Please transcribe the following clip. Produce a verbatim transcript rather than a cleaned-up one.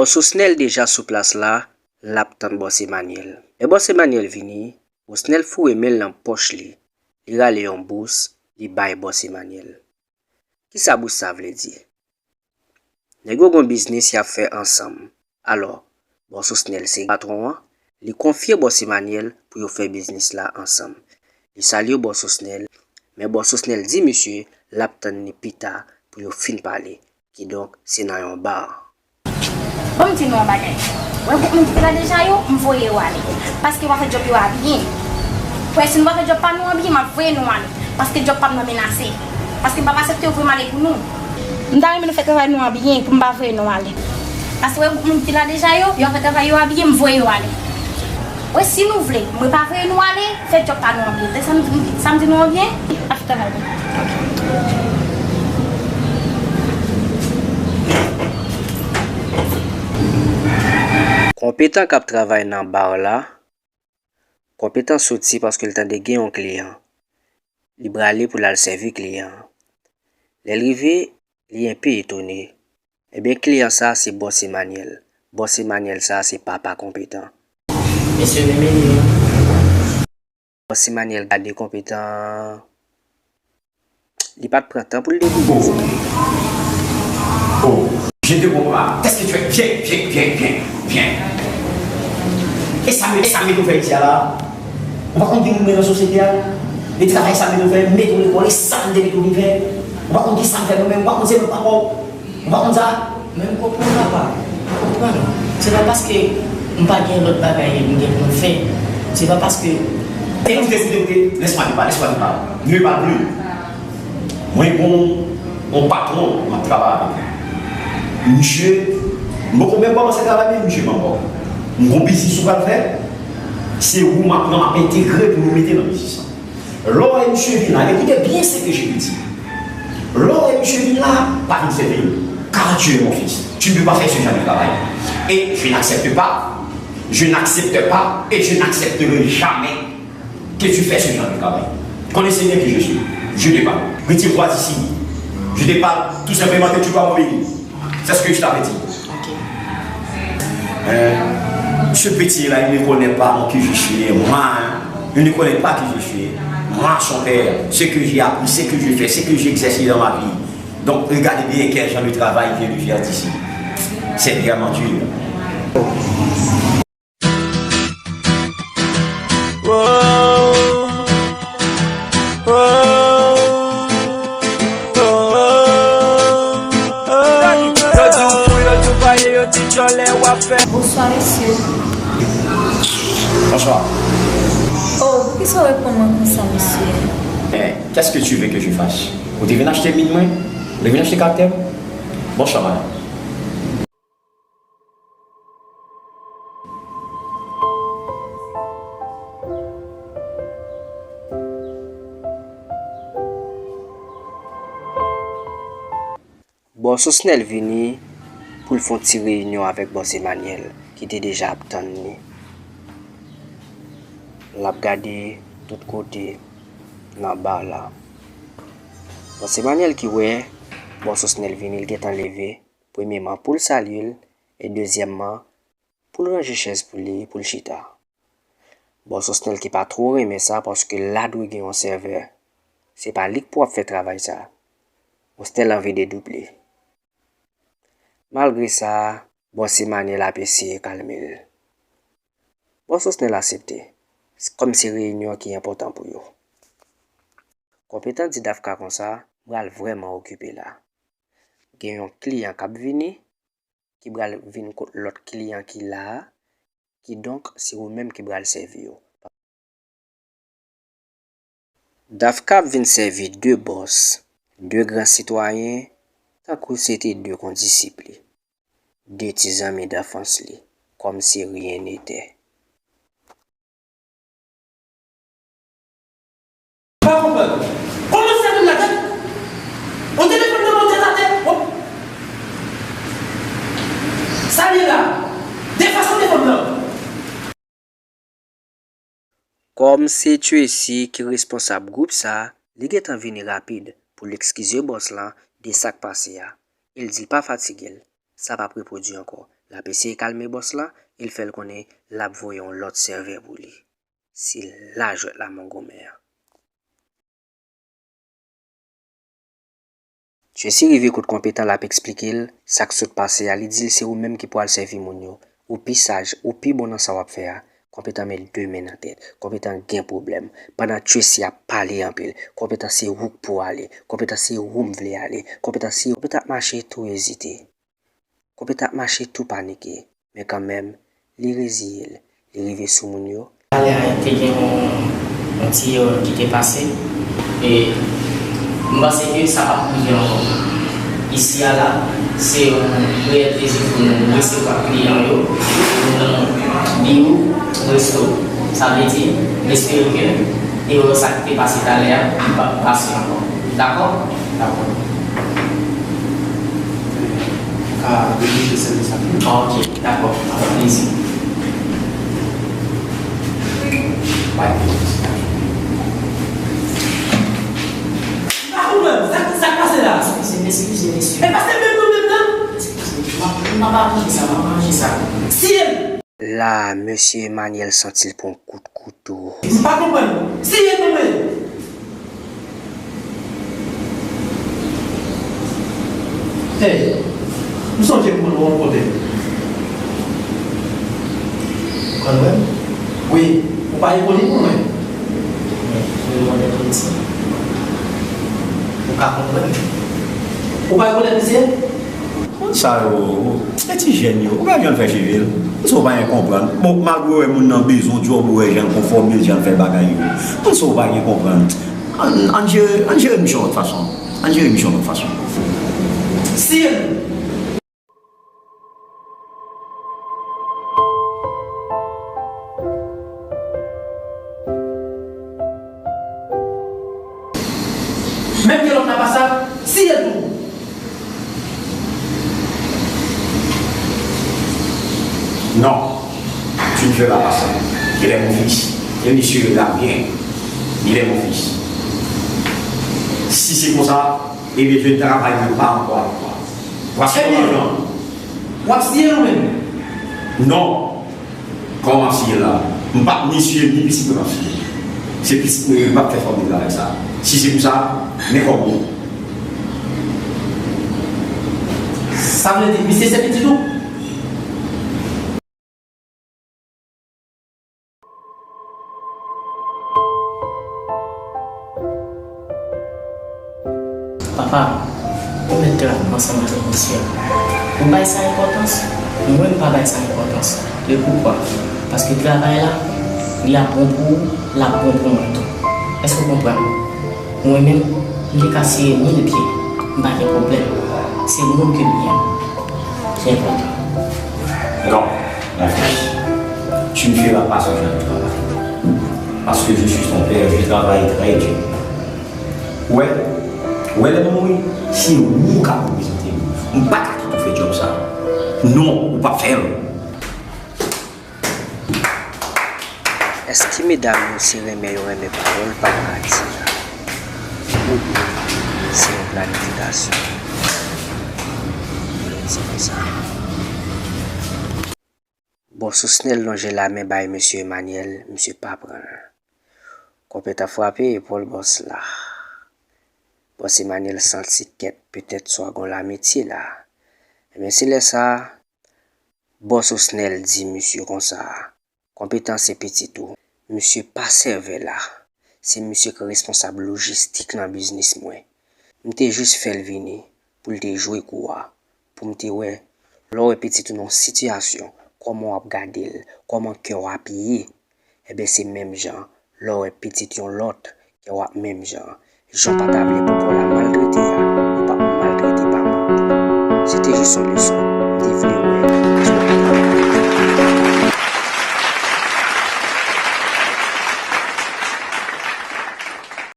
Bòs Osnèl deja sou plas la, l ap tann bòs Emanyèl. Lè bòs Emanyèl vini, Osnèl foure men l nan pòch li, li rale yon bous, li bay bòs Emanyèl. Kisa bous sa vle di? Nèg yo gen yon biznis y ap fè ansanm. Alò, bòs Osnèl se patwon an, li konfye bòs Emanyèl pou yo fè biznis la ansanm. Li salye bòs Osnèl, men bòs Osnèl di misye l ap tann li pita pou yo fin pale. Kidonk, se nan yon ba. Bon, m di nou yon bagay. Wè gwoup moun ki te la deja yo, m voye yo ale. Paske w ap fè djòb yo a byen. Wè, si nou pa fè djòb pa nou an byen, m ap voye nou ale. Paske djòb pa m nan menase. Paske m p ap aksepte yo voye m ale pou nou. M ta renmen nou fè travay nou an byen pou m pa voye nou ale. Paske wè gwoup moun ki te la deja yo, yo ap fè travay yo a byen, m voye yo ale. Wè, si nou vle, mwen pa voye nou ale, fè djòb pa nou an byen. Tande sa m di, sa m di nou an byen? Afta. Konpetan k ap travay nan bar la, Konpetan soti paske l tande gen yon kliyan. Li prale pou l al sèvi kliyan an. Lè l rive, li enpe etone. Ebyen, kliyan sa a se bòs Emanyèl. Bòs Emanyèl sa a se papa Konpetan. Mesye, men meni yo. Bòs Emanyèl gade Konpetan. Li pa t pran tan pou l dekouvri sa. Oh, je te comprends. Qu'est-ce que tu es? Viens, viens, viens, viens, viens. E sa, e sa met ou fè isi a la? Ou pa konn ki moun mwen nan sosyete a? E travay sa met ou fè, met ou lekòl, e sa m te met ou vin fè? Ou pa konn ki sa m fè mwen menm? Ou pa konn se mwen papa w? Ou pa konn sa? Men m konprann, papa. M konprann. Se pa paske m pa gen lòt bagay m gen pou m fè. Se pa paske. Écoutez, écoutez, écoutez, laisse-moi te parler, laisse-moi te parler. Ne parle plus. Mwen gon yon patwon m ap travay avèk li. Misye, m poko menm kòmanse travay, men misye pran kòb. M gon biznis ou pral fè, se ou m ap pran, m ap entegre pou nou mete nan biznis lan. Lè w wè misye vin la, écoutez bien ce que je lui dis. Lè w wè misye vin la, pa vin sèvi l. Car tu es mon fils. Tu ne peux pas faire ce genre de travail. Et je n'accepte pas, je n'accepte pas, et je n'accepterai jamais que tu fais ce genre de travail. Connaissez bien qui je suis. Je te parle. Retire-toi d'ici. Je te parle tout simplement que tu dois m'obéir. C'est ce que je t'avais dit. Ok. Hein? Ce petit-là, il ne connaît pas qui je suis, moi, hein. Il ne connaît pas qui je suis. Moi, son père, ce que j'ai appris, ce que je fais, ce que j'ai exercé dans ma vie. Donc, regardez bien quel genre de travail il vient de faire d'ici. C'est vraiment dur. Yo di w fou, yo di w vòlè, yo di djòlè w ap fè. Bonswa, mesye. Bonswa. Oh, poukisa w reponn mwen konsa, mesye? Eh, qu'est-ce que tu veux que je fasse? Ou te vin achte min mwen? Ou te vin achte karaktè m? Bonswa, madanm. Bòs Osnèl vini pou l fè yon ti reyinyon avèk bòs Emanyèl ki te deja ap tann li. L ap gade tout kote nan bar la. Bòs Emanyèl ki wè bòs Osnèl vini, l gentan leve. Premyeman, pou l salye l, e dezyèmman, pou l ranje chèz pou li, pou l chita. Bòs Osnèl ki pa twò renmen sa, paske la dwe gen yon sèvè. Se pa li k pou ap fè travay sa. Osnèl anvi dedouble. Malgre sa, bòs Emanyèl ap eseye kalme l. Bòs Osnèl aksepte, kòm se reyinyon ki enpòtan pou yo. Konpetan di Dafka konsa, m pral vrèman okipe la. Gen yon kliyan k ap vini, ki pral vin kot lòt kliyan ki la a, kidonk se ou menm ki pral sèvi yo. Dafka ap vin sèvi de bòs, de gran sitwayen, tankou se te de kondisip li, de ti zanmi danfans li, kòm si rien n'était. Pa konprann. Kòman sa vin la tèt? On telefòn nan, on tèt atè. Sa li ye la? De fason telefòn nan. Kòm se Tracy ki responsab gwoup sa, li gentan vini rapid pou l ekskize bòs lan de sa k pase a. E l di l pa fatige l, sa p ap repwodui ankò. L ap eseye kalme bòs la, e l fè l konnen l ap voye yon lòt sèvè pou li. Se la jwèt la mongonmen an. Tracy rive kot Konpetan, l ap eksplike l sa k sot pase a, li di l se ou menm ki pral sèvi moun yo. Ou pi saj, ou pi bon nan sa w ap fè a. Konpetan met de men nan tèt. Konpetan gen pwoblèm. Pandan Tracy ap pale anpil, Konpetan se ou k pou ale. Konpetan se ou m vle ale. Konpetan se Konpetan ap mache tou ezite. Konpetan ap mache tou panike. Men kanmenm, li reziye l. Li rive sou moun yo. Talè a te gen yon, yon ti erè ki te pase. E m panse ke sa p ap rive ankò. Isi a la, se yon reyèl plezi pou nou resevwa kliyan yo nan biwo, resto. Sa vle di, m espere ke erè sa ki te pase talè a, li p ap pase ankò. Dakò? Dakò. Ou ka dirije sèvis la tou. Ok, dakò. Avèk plezi. Bay. M pa konprann. Sa, sa k pase la? Eskize m, eskize m, mesye. E pase menm nou menm nan? Eskize m. M pa, m pa, pa manje sa, m pa manje sa. Siye m! La, mesye Emmanuel santi l pran kout kouto. M pa konprann. Siye m mwen! Hey, m sonje m konn wè w yon kote. Ou konn wè m? Wi, ou pa epone pou mwen? Men, se yon lè piti. Ou ka konprann. Ou pa epone misye? Moun sa yo, se ti jèn yo. Ou gade jan l fè cheve l. Moun sa yo pa gen konprann. Bon, malgre w wè moun nan bezwen djòb, ou wè jan l konfòme l, jan l fè bagay yo. Moun sa yo pa gen konprann. Ann, ann jere, ann jere misyon lòt fason. Ann jere misyon lòt fason. Sil! Menm ke lòt la pa sa, siye l tou. Non, tu ne feras pas ça. Il est mon fils. Et monsieur l'a bien. Il est mon fils. Si c'est comme ça, eh bien, je ne travaillerai pas encore avec toi. Voici comment je... W ap siye l ou menm? Non. Kòman m ap siye l la? M p ap ni siye l, ni pitit mwen m ap siye. Se pitit mwen yo, m p ap fè fòmil avèk sa. Si se pou sa, men kòb ou. Sa vle di, misye se pitit ou? Papa, ou mèt travay ansanm avèk misye. Ou bay sa enpòtans? Mwen, m pa bay sa enpòtans. E poukwa? Paske travay la, li ap bon pou ou, l ap bon pou mwen tou. Èske w konprann? Mwen menm, m te ka siye mil pye, m pa gen pwoblèm. Se moun ke m ye a ki enpòtan. Non, mon fils, tu ne feras pas ce genre de travail. Parce que je suis ton père, je travaille très dur. Ou wè, ou wè lè m mouri, se ou k ap reprezante m. M pa ka kite w fè djòb sa. Non, ou p ap fè l. Èske medam yo se renmen yo renmen pawòl papa a di a? Oubyen se yon planifikasyon? Yo di konsa. Bòs Osnel lonje lamen bay mesye Emmanuel, misye pa pran l. Konpetan frape epòl bòs la. Bòs Emmanuel santi kèt, petèt swa gon lamitye la. Ebyen, se lè sa a, bòs Osnel di misye konsa, Konpetan se pitit ou. Misye pa sèvè la. Se misye ki responsab lojistik nan biznis mwen. M te jis fè l vini pou l te jwe kou a, pou m te wè, lè w wè pitit ou nan yon sitiyasyon, kòman w ap gade l, kòman kè w ap ye. Ebyen, se menm jan, lè w wè pitit yon lòt, kè w ap menm jan. Jan w pa ta vle pou kò w la maltrete a, ou p ap maltrete pa moun tou. Se te jis yon leson